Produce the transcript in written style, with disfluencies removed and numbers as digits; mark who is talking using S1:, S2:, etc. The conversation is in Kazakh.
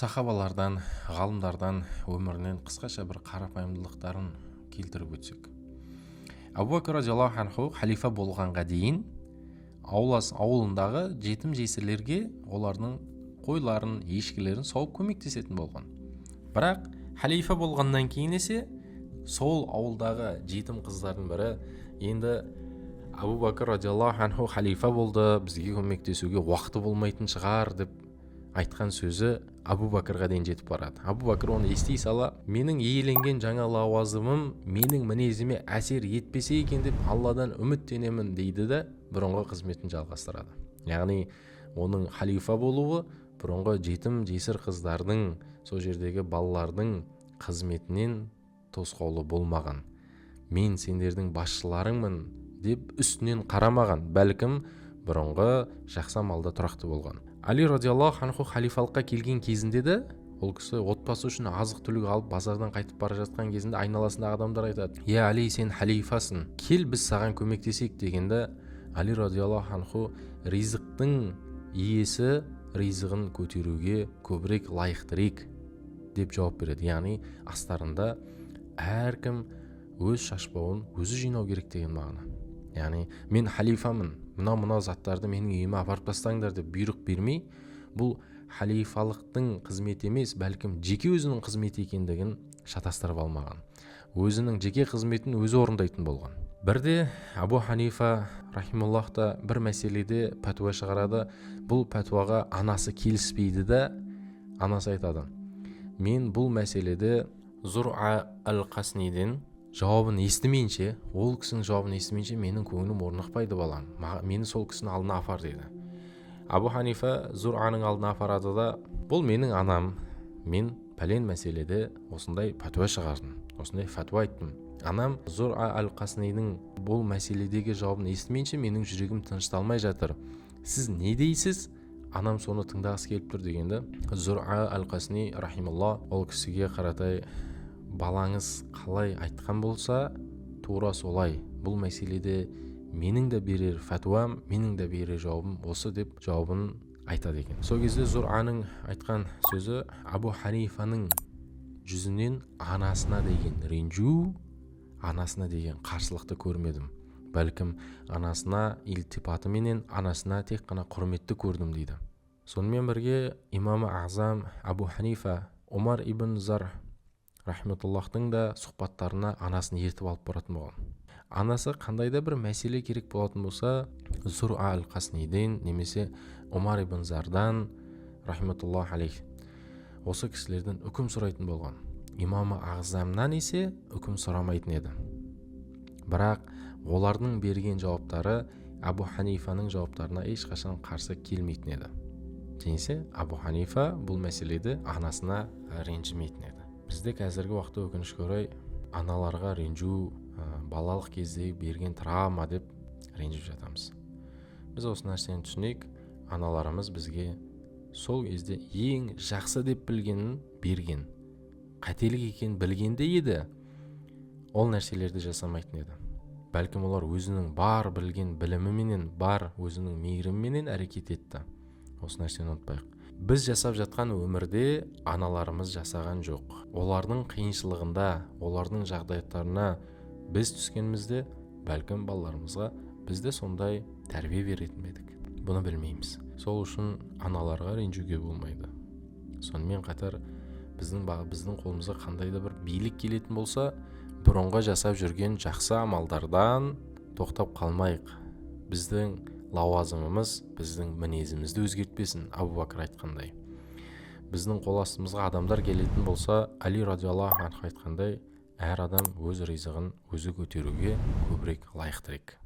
S1: Сахабалардан, ғалымдардан өмірінен қысқаша бір қарапайымдылықтарын келтіріп өтсек. Абу Бәкір радиаллаху анху халифа болғанға дейін ауылындағы жетім жесірлерге олардың қойларын, ешкілерін сауып көмектесетін болған. Бірақ халифа болғаннан кейін есе сол ауылдағы жетім қыздардың бірі: «Енді Абу Бәкір радиаллаху анху халифа болды, бізге көмектесуге уақыты болмайтын шығар», – деп айтқан сөзі Абу Бәкірға дейін жетіп барады. Абу Бәкір оны ести сала: «Менің иеленген жаңа лауазымым менің мінезіме әсер етпесе екен деп Алладан үміттенемін», – дейді да, бұрынғы қызметін жалғастырады. Яғни оның халифа болуы бұрынғы жетім жесір қыздардың, сол жердегі балалардың қызметінен тосқауылы болмаған. «Мен сендердің басшыларыңмын» деп үстінен қарамаған, бәлкім, бұрынғы жақсы амалда тұрақты болған. Али радиаллаху анху халифалыққа келген кезінде де ол кісі отбасы үшін азық түлік алып, базардан қайтып бара жатқан кезінде айналасындағы адамдар айтады: «Иә, Али, сен халифасың, кел, біз саған көмектесейік», – дегенде, Али радиаллаху анху: «Ризықтың иесі ризығын көтеруге көбірек лайықтырек», – деп жауап береді. Яғни астарында әркім өз шашбауын өзі жинау керек деген мағына. Яғни «мен халифамын, мынау мынау заттарды менің үйіме апарып тастаңдар» деп бұйрық бермей, бұл халифалықтың қызметі емес, бәлкім, жеке өзінің қызметі екендігін шатастырып алмаған, өзінің жеке қызметін өзі орындайтын болған. Бірде Абу Ханифа рахимуллах та бір мәселеде пәтуа шығарады. Бұл пәтуаға анасы келіспейді да, анасы айтады: «Мен бұл мәселеде Зура әл Қасниден жауабын естімейінше, ол кісінің жауабын естімейінше, менің көңілім орнықпайды. Балам, мені сол кісінің алдына апар», – дейді. Абу Ханифа Зураның алдына апарады да: «Бұл менің анам. Мен пәлен мәселеде осындай пәтуа шығардым, осындай фәтуа айттым. Анам Зура әл Қаснидің бұл мәселедегі жауабын естімейінше, менің жүрегім тынышталмай жатыр. Сіз не дейсіз? Анам соны тыңдағысы келіп тұр», – дегенде, Зура әл Қасни рахималла ол кісіге қаратай: «Балаңыз қалай айтқан болса, тура солай. Бұл мәселеде менің де берер фәтуам, менің де берер жауабым осы», – деп жауабын айтады екен. Сол кезде Зураның айтқан сөзі: «Абу Ханифаның жүзінен анасына деген ренжу, анасына деген қарсылықты көрмедім, бәлкім, анасына илтипатыменен анасына тек қана құрметті көрдім», – дейді. Сонымен бірге имамы ағзам Абу Ханифа Омар ибн Зар рахметуллахтың да сұхбаттарына анасын ертіп алып баратын болған. Анасы қандай да бір мәселе керек болатын болса, Зура әл Қасниден немесе Омар ибн Зардан рахметуллах алейх, осы кісілерден үкім сұрайтын болған. Имамы ағзамнан есе үкім сұрамайтын еді. Бірақ олардың берген жауаптары Абу Ханифаның жауаптарына ешқашан қарсы келмейтін еді. Немесе Абу Ханифа бұл мәселеде анасына ренжімейтін еді. Бізде қазіргі уақытта, өкінішке орай, аналарға ренжу, балалық кезде берген травма деп ренжіп жатамыз. Біз осы нәрсені түсінейік: аналарымыз бізге сол кезде ең жақсы деп білгенін берген. Қателік екенін білгенде еді, ол нәрселерді жасамайтын еді. Бәлкім, олар өзінің бар білген біліміменен, бар өзінің мейіріміменен әрекет етті. Осы нәрсені ұмытпайық. Біз жасап жатқан өмірде аналарымыз жасаған жоқ. Олардың қиыншылығында, олардың жағдаяттарына біз түскенімізде, бәлкім, балаларымызға біз де сондай тәрбие беретін бе едік, бұны білмейміз. Сол үшін аналарға ренжуге болмайды. Сонымен қатар біздің қолымызға қандай да бір билік келетін болса, бұрынғы жасап жүрген жақсы амалдардан тоқтап қалмайық. Біздің лауазымымыз біздің мінезімізді өзгертпесін. Абу Бәкір айтқандай, біздің қол астымызға адамдар келетін болса, Али радиаллаху анху айтқандай, әр адам өз ризығын өзі көтеруге көбірек лайықтырек.